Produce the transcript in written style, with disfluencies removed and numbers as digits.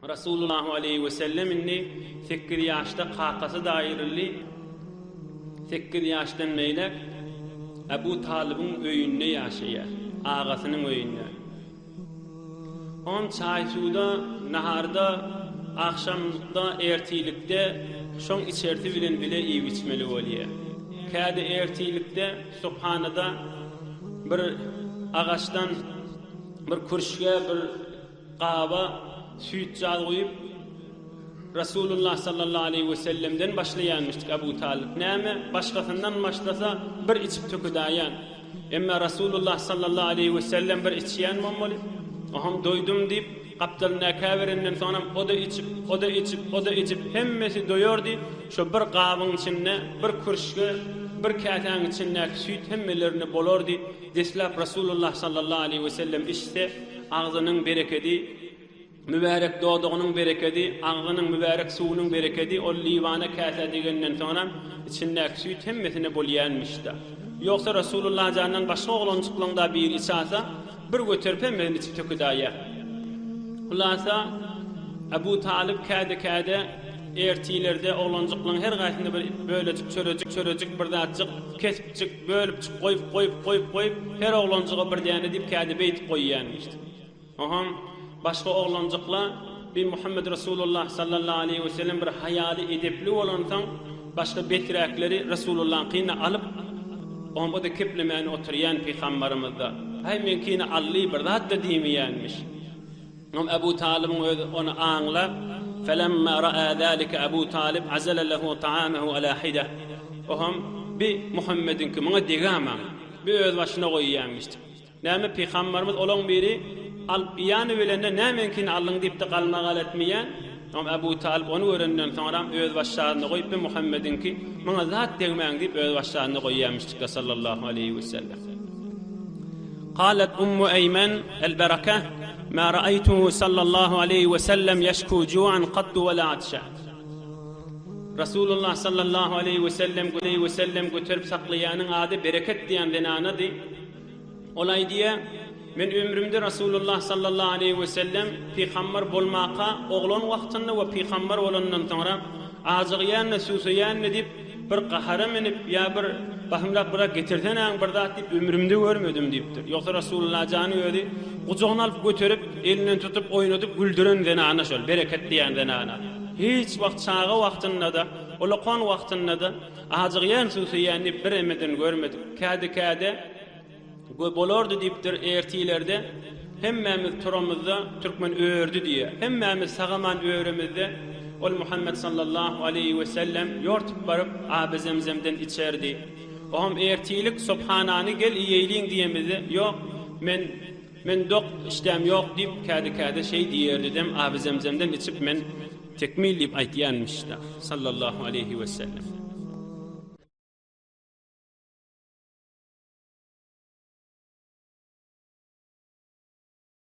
Rasulullahu aleýhi wesellem indi sekiz ýaşda kakasy-da aýryldy. Sekiz ýaşdan beýläk Abu Talybyň öýünde ýaşaýar, agasynyň öýünde. On çaý-suwda, naharda, agşamlykda, ertirlikde şoň içersi bilen bile iýip-içmeli bolýar. Käde ertirlikde subhanada bir agaçdan bir kürşge bir gaba süýtjaz guýup, Resulullah sallallahu aleýhi we sellemden başlaýanmyşdyk Abu Talyp. Näme, başgasyndan başlasa, bir içip töküdaýan. Emma Resulullah sallallahu aleýhi we sellem bir içýän bolmaly. Oham doýdum diýip, gapdalyndakä berenden soňam o-da içip, o-da içip, o-da içip, hemmesi doýardy. Şo bir gabyň içinde, bir kürşge, bir käsäň içindäki süýt hemmelerine bolardy. Deslap Resulullah sallallahu aleýhi we sellem içse, agzynyň berekedi, mübärek dodagynyň berekedi, agzynyň mübärek suwunyň berekedi ol liwana käsä degenden soňram içindäki süýt hemmesine bolýanmyş-da. Ýogsa Resulullah jandan başga oglanjyklaň-da biri içasa, bir göterip hemmesini içip töküdaýýar. Hulasa, Abu Talyp käde-käde ertirlerde oglanjyklaň her gaýsyna bir bölejik çörejik, çörejik bir zatjyk kesipjik, bölüpjik goýup, goýup, goýup, goýup, her oglanjyga bir däne diýip käde beýdip goýýanmyş. Oňam başga oglanjykla bir Muhammet Resulullah sallallahu aleýhi we sellem bir haýaly edepli bolansoň başga beträkleri Resulullahyňkyny alyp oňam o-da keplemän oturýan pygambarymyzda Aý meňkini aldy bir zat-da diýmeýänmiş. Oňam Abu Talybyň özi ony aňlap Felemma ra'a zalike Abu Talyp azala lehu ta'amahu ala hida Oňam bi Muhammediňki muňa degamaň bi öz başyna goýýanmyş. Näme pygambarymyz olaň biri alyp iýany bilende nämeňkini aldyň diýipdi galmagal etmeýän. Soň Abu Talyp ony görenden soňram öz başşarynda goýup bi Muhammediňki muňa zat degmäň diýip öz başşarynda goýýamyşdykda sallallahu aleýhi we sellem. Qalat Ummu Eýmen El Bereke Ma ra'aýtuhu sallallahu aleýhi we sellem ýeşku ju'an kattu we la atşa. Rasulullah sallallahu aleýhi we sellem we sellem göterip saklaýanyň ady Bereket diýen zenanady. Ol aýdýar, Men ömrümde Rasulullah sallallahu aleýhi we sellem pygamber bolmaka oglan wagtynda we pygamber bolandan soňra ajygýan-da, susaýan-da diýip, bir gahara münüp ýa bir bahymrak bir zat getirsenäň bir zat diýip ömrümde görmedim diýipdir. Ýogsa Rasulullah janyň özi gujagyna alyp göterip, elinden tutup oýnadyp güldüren zenana şol, Bereket diýen zenana. Hiç wagt çaga wagtynda-da, ulakan wagtynda-da Ajygýan, susaýan diýip bir emeden görmedik. Käde-käde Gö bolardy diýipdir, ertirlerde hemmämiz turamyzda türkmen ördi diýýär. Hemmämiz sagaman öremizde ol Muhammet sallallahu aleýhi we sellem ýortup baryp aby-zemzemden içerdi. Oňam ertirlik subhanany gel iýeýliň diýemizde, ýok, men men dok, işdäm ýok diýip käde-käde şeý diýerdidem aby-zemzemden içip men tekmil diýip aýtýanmyş-da sallallahu aleýhi we sellem.